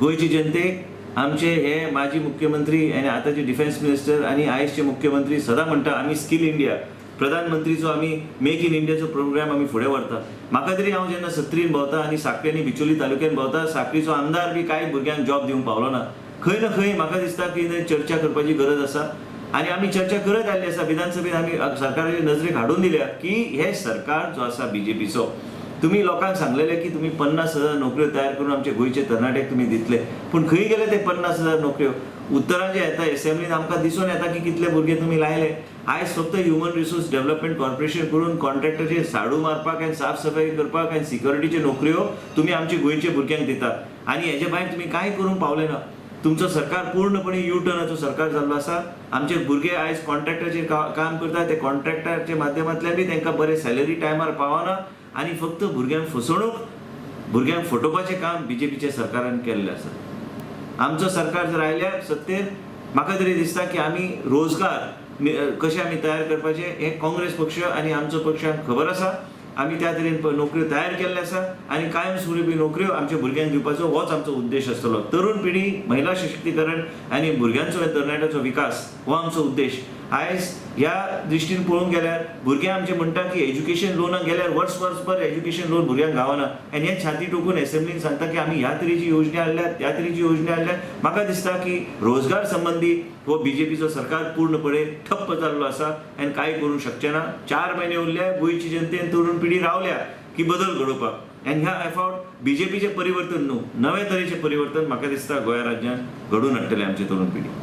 गोंयचे जनतेक आमचे हे माजी मुख्यमंत्री आनी आतांचे डिफेन्स मिनिस्टर आनी आयजचे मुख्यमंत्री सदां म्हणटा आमी स्कील इंडिया, प्रधानमंत्रीचो आमी मेक इन इंडियाचो प्रोग्राम आमी फुडें व्हरता. म्हाका तरी हांव जेन्ना सत्तरीन भोंवता आनी साखळी आनी बिचोली तालुक्यान भोंवता, साखळीचो आमदार बी कांय भुरग्यांक जॉब दिवंक पावलो ना. खंय ना खंय म्हाका दिसता की चर्चा करपाची गरज आसा आनी आमी चर्चा करत आयिल्ली आसा. विधानसभेत आमी सरकाराचे नजरेक हाडून दिल्या की हे सरकार जो आसा बीजेपीचो, तुमी लोकांक सांगलेले की तुमी 50,000 नोकऱ्यो तयार करून आमचे गोंयचे तरणाट्याक तुमी दितले, पूण खंय गेले ते 50,000 नोकऱ्यो? उत्तरां जे येता एसेंब्लीन आमकां दिसून येता की कितले भुरगे तुमी लायले. आयज फक्त ह्युमन रिसोर्स डेव्हलपमेंट कॉर्पोरेशन करून कॉन्ट्रॅक्टराचेर झाडू मारपाक आनी साफ सफाई करपाक आनी सिक्युरिटीच्यो नोकऱ्यो तुमी आमचे गोंयचे भुरग्यांक दितात आनी हेजे भायर तुमी कांय करूंक पावले ना. तुमचो सरकार पूर्णपणे यू टर्नाचो सरकार जाल्लो आसा. आमचे भुरगे आयज कॉन्ट्रॅक्टाचेर काम करतात, ते कॉन्ट्रॅक्टाच्या माध्यमांतल्यान बी तांकां बरे सॅलरी टायमार पावना आनी फक्त भुरग्यांक फसवणूक, भुरग्यांक फटोवपाचें काम बीजेपीच्या सरकारान केल्लें आसा. आमचो सरकार जर आयल्यार सत्तेर, म्हाका तरी दिसता की आमी रोजगार कशें आमी तयार करपाचें हें काँग्रेस पक्ष आनी आमचो पक्षाक खबर आसा. आमी त्या तरेन नोकऱ्यो तयार केल्ल्यो आसा आनी कायमस्वरुपी नोकऱ्यो आमच्या भुरग्यांक दिवपाचो होच आमचो उद्देश आसतलो. तरुण पिढी, महिला सशक्तीकरण आनी भुरग्यांचो आनी तरणाट्यांचो विकास हो आमचो उद्देश. आयज ह्या दृश्टीन पळोवंक गेल्यार भुरगे आमचे म्हणटा की एज्युकेशन लोनाक गेल्यार वर्स वर्सभर एज्युकेशन लोन भुरग्यांक गावना आनी हे छाती टोकून एसेंब्लीन सांगता की आमी ह्या तरेची योजना हाडल्या, त्या तरेची योजना हाडल्या. म्हाका दिसता की रोजगार संबंदी हो बीजेपीचो सरकार पूर्णपणे ठप्प जाल्लो आसा आनी कांय करूंक शकचें ना. 4 म्हयने उरल्या, गोंयची जनतेन तरुण पिढी रावल्या की बदल घडोवपाक आनी ह्या एफावट बीजेपीचें परिवर्तन न्हू, नवे तरेचें परिवर्तन म्हाका दिसता गोंया राज्यांत घडून हाडटले आमची तरुण पिढी.